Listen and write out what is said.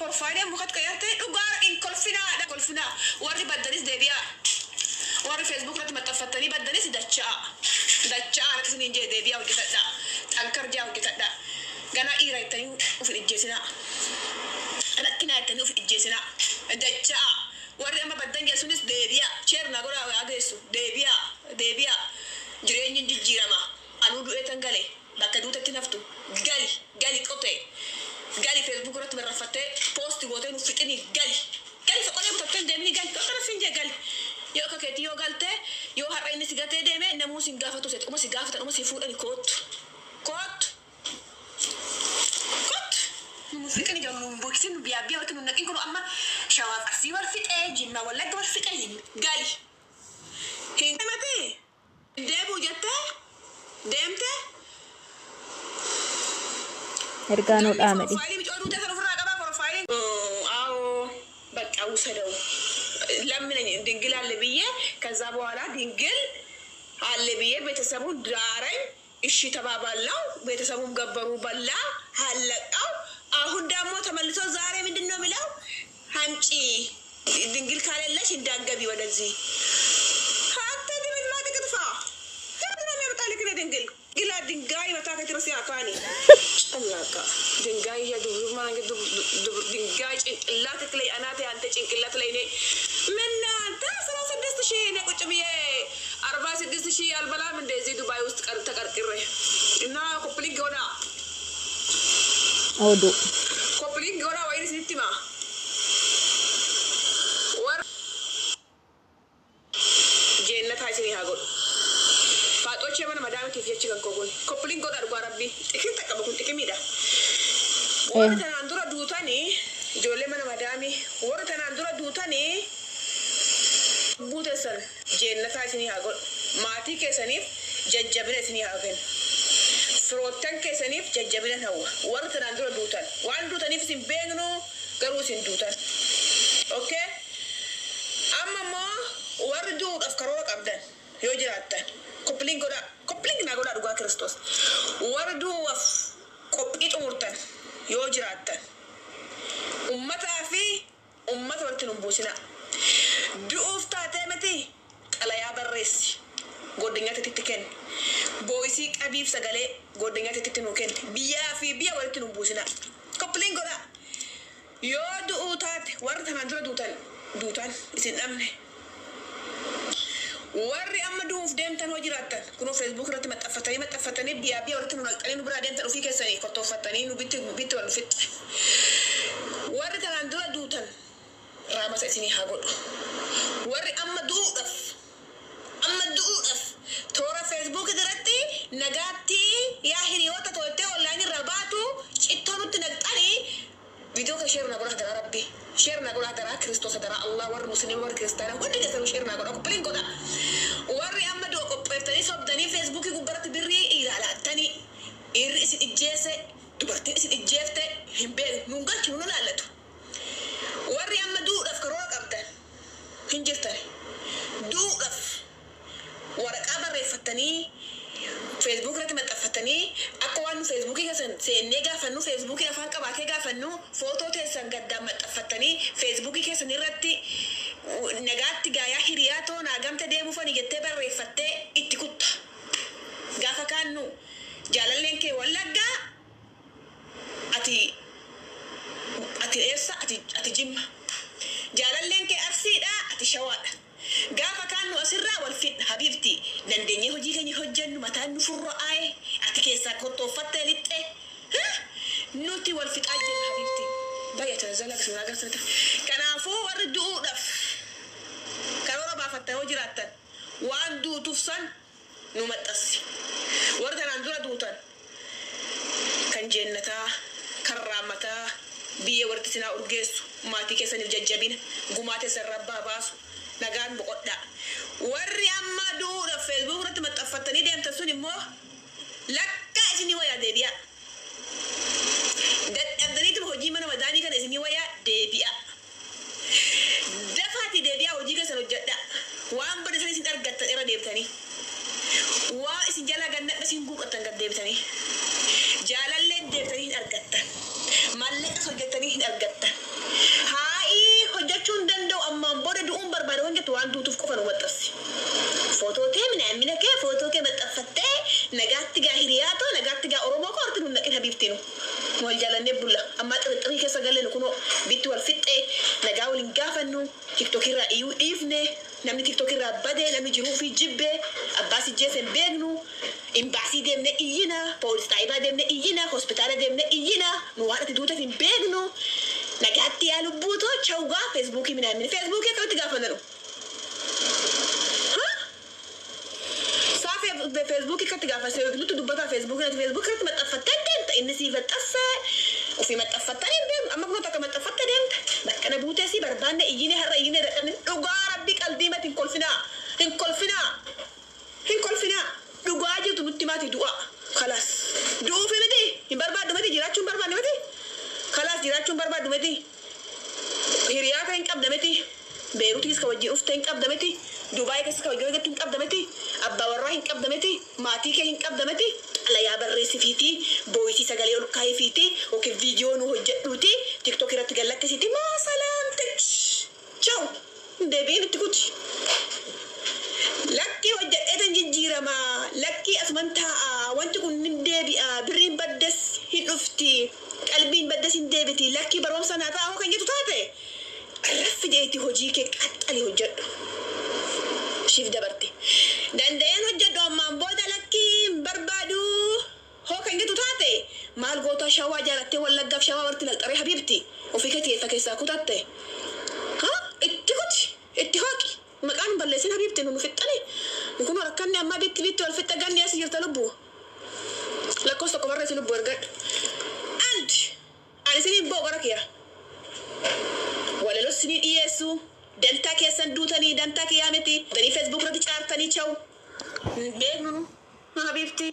Profile mukat qayyarte dhugaa hin kolfinaadha kolfinaa. Warri baddanis deebi'aa. Warri Facebook irratti maxxanfattanii baddanis dachaa. Dachaa anatti isiniin jee deebi'aa hojjetadhaa. Xankar jaa hojjetadhaa. Ganaa dhiira jettanii of hin ijjeesinaa. Rakkinaa jettanii of hin ijjeesinaa. Dachaa. Warri amma baddan jee sunis deebi'aa. Share na godhaa waa geessu. Deebi'aa. Deebi'aa. Jireenyi hin jijjiirama. Anuu du'ee tan gale. Bakka duutetti naftu. Gali. Gali qotee. Gali Facebook irratti barreeffattee post gootee nu fixinii gali. Gali soqolee butattee hin deemini gali. Bakka siin jee gali. Yoo akka keetii yoo galte yoo har'a inni si gatee deeme namuu sin gaafatu seet uma si gaafatan uma si fuudhani koottu. Koottu. Koottu. Nu fixini jiru nu boksin nu biyaa biyaa walitti nu naqin kun amma shawaaf arsii wal fixee jimmaa wallagga wal fixee gali. Hin mati deebi'u jettee deemte. Ergaa nuu dhaamedhi. Profile micoo duutee sana ofirraa qabaa profile. አዎ በቃ ውሰደው። ለምነኝ ድንግል አለ ብዬ ከዛ በኋላ ድንግል አለ ብዬ ቤተሰቡን ዳረኝ። እሺ ተባባልነው። ቤተሰቡን ገበሩ በላ አለቀው። አሁን ደግሞ ተመልሶ ዛሬ ምንድን ነው የሚለው? አምጪ ድንግል ካሌለሽ እንዳትገቢ ወደዚህ አንተ ድምን ማጥቅጥፋ ምንድን ነው የሚያመጣልህ ድንግል ግላ ድንጋይ መታከት ረሲ አካኒ ጨምላቃ ድንጋይ ድንጋይ ጭንቅላትክ ላይ አናቴ አንተ ጭንቅላት ላይ እኔ ምን አንተ 16,000 እኔ ቁጭ ብዬ 46,000 አልበላም እንደዚህ ዱባይ ውስጥ ተቀርቅሬ እና copy link ሆና Oduu. Copy link ሆና ወይንስ ንቲማ ወር ጀነታ isinii haa godhu. Faaxochee mana madaamitiif jechi kan koo kun copy link godha dhugaa rabbii xiqim taqqaba kun xiqimiidha. Warri tanaan dura duutanii ijoollee mana madaamii warri tanaan dura duutanii buuteessan jeennataa isinii haa godhu. Maatii keessaniif jajjabina isinii haa kennu. Firoottan keessaniif jajjabina hawwa. Warri tanaan dura duutan waan duutaniif isin beeknu garuu isin duutan. Okay? Amma immoo warri du'uudhaaf karoora qabdan yoo jiraattan copy link godhaa. Copy link naa godhaa dhugaa Kiristoos. Warri du'uudhaaf qophii xumurtan yoo jiraattan ummataa fi ummata walitti nu buusinaa. Du'uuf taatee miti xalayaa barreessi. Goddanyaa itti kenni. Boo'isii qabiif sagalee goddanyaa itti nu kenni. Biyyaa fi biyya walitti nu buusinaa. Copy link godhaa. Yoo du'uu taate warri tanaan dura duutan duutan isin dhabne. Warri amma du'uuf deemtan hoo jiraattan kunoo Facebook irratti maxxanfatanii maxxanfatanii biyyaa biyya walitti nu naqxanii nu biraa deemtan ofii keessanii kottooffattanii nu bitti bitti wal nu fixxe. Warri tanaan dura duutan raamasa isinii haa godhu. Warri amma du'uudhaaf toora Facebook irratti nagaatti yaa hiriyoota toltee online irraa baatu cittoo nutti naqxanii viidiyoo kan share na godhaa daraa rabbi share na godhaa daraa Kiristoos daraa Allah warri musliima warri kiristaanaa hundi keessanuu share na godhaa copy link godhaa. Warri amma du'a qopheeffatanii sobdanii Facebookii gubbaratti birrii ilaalaattanii dhiirri isin ijjeesse dubartiin isin ijjeefte hin beeknu nuun galchu nu laallatu. Warri amma du'uudhaaf karoora qabdan hin jirtan. Du'uudhaaf waraqaa barreeffattanii Facebook irratti maxxanfatanii akka waan nu Facebookii keessan seennee gaafannu Facebookii afaan qabaatee gaafannu footoo teessan gaddaan maxxanfattanii Facebookii keessan irratti nagaatti gaayaa hiriyaa too naa gamte deemuufani jettee barreeffattee itti kutta. Gaafa kaannu jaalalleen kee wallaggaa ati ati eessa ati ati jimma. Jaalalleen kee arsiidha ati shawaadha. Gaafa kaannu asirraa wal fidha habiibti dandeenyee hojii keenya hojjennu mataan nu furro'aaye ati keessaa kottooffattee lixxee nuti wal fixaa jirra habiibti. Baay'ee tanzala suuraa agarsiisa. Kanaafuu warri du'uudhaaf karoora baafattan yoo jiraattan waan duutuuf san nu maxxansi. Warri tanaan dura duutan kan jeennataa kan raammataa biyya warri sinaa urgeessu maatii keessaniif jajjabina gumaa teessan rabbaa baasu nagaan boqodhaa. Warri amma du'uudhaaf Facebook irratti maxxanfattanii deemtan sun immoo lakkaa isinii wayaa deebi'aa. Dadhabdaniituma hojii mana madaanii kana isinii wayaa deebi'aa. Dafaatii deebi'aa hojii keessan hojjedhaa. Waan bade san isin argattan irra deebitanii. Waa isin jalaa gannadha isin guuqattan gad deebitanii. Jaalallee deebitanii hin argattan. Maallaqas hojjettanii hin argattan. keessa galle nu kunoo bitti wal fixxee nagaa waliin gaafannu, TikTok irraa iyyuu dhiifne, namni TikTok irraa badee, namni jiruu fi jibbee abbaa sijjees hin beeknu. Imbaasii deemne iyyina, poolis xaayibaa deemne iyyina, hospitaala deemne iyyina, nu waan ati duuteef hin beeknu. Nagaatti yaa lubbuutoo, chawgaa Feesbuukii minaamin Feesbuukii akkamitti gaafannu? Saa Feesbuukii akkatti gaafa nutti dubbataa? Feesbuukii ati Feesbuukii irratti maxxanfattee deemta, inni sii maxxansee ofii maxxanfattaa hin beeknu. Amma kun takka maxxanfattee deemta, bakka na buutee si barbaanne iyyine, har'a iyyine dadhabne. Dhugaa rabbii qalbii mati, hin kolfinaa, hin kolfinaa, hin kolfinaa. Dhugaa jirtu nutti maati. Du'a kalaas, du'uufi miti, hin barbaaddu miti, jiraachuu hin barbaaddu miti, kalaas, jiraachuu hin barbaaddu miti. Hiriyaa kan hin qabda miti, Beeruutiis ka wajjin dhufte hin qabda miti, Dubaayii keessa ka wajjin hojjettu hin qabda miti, abbaa warraa hin qabda miti, maatii kee hin qabda miti. Xalayaa barreessifiiti, booyisii sagalee ol kaa'ifiiti, yookiin viidiyoo nu hojjedhuuti TikTok irratti gallakkisiiti. Maa salaamte, chaw, deebiin itti kuti. Lakkii, hojjedheetan jijjiirama, lakkii, asuman taa'a, wanti kun hin deebi'a, birriin baddes hin dhufti, qalbiin baddes hin deebiti, lakkii, barumsa naa ta'a kan jettu taate, raffi deeti, hojii kee qaxxali hojjedhu. Shiif dabarte danda'een hojjedhu. Ammaan booda lakkii, hin barbaadu hoo kan jettu taate, maal goota? Shawaa jaalattee Wallaggaaf Shawaa walitti naqxaree habiibti ofii kee xiyyeeffa keessaa kutatte. Ha, itti kuti, itti hooqi, maqaan hin balleessin habiibti. Nu fixxani kun rakkanni ammaa bitti bitti wal fixxa. Ganni as jirta lubbu, lakkoofsa tokko barreessi lubbu, ergadhu. And ani isiniin boo gara kiyya walaloo isinii dhiyeessu, dantaa keessan duutanii, dantaa kiyyaa miti. Danii Facebook irratti caartanii chaw hin beeknu nu habiibti.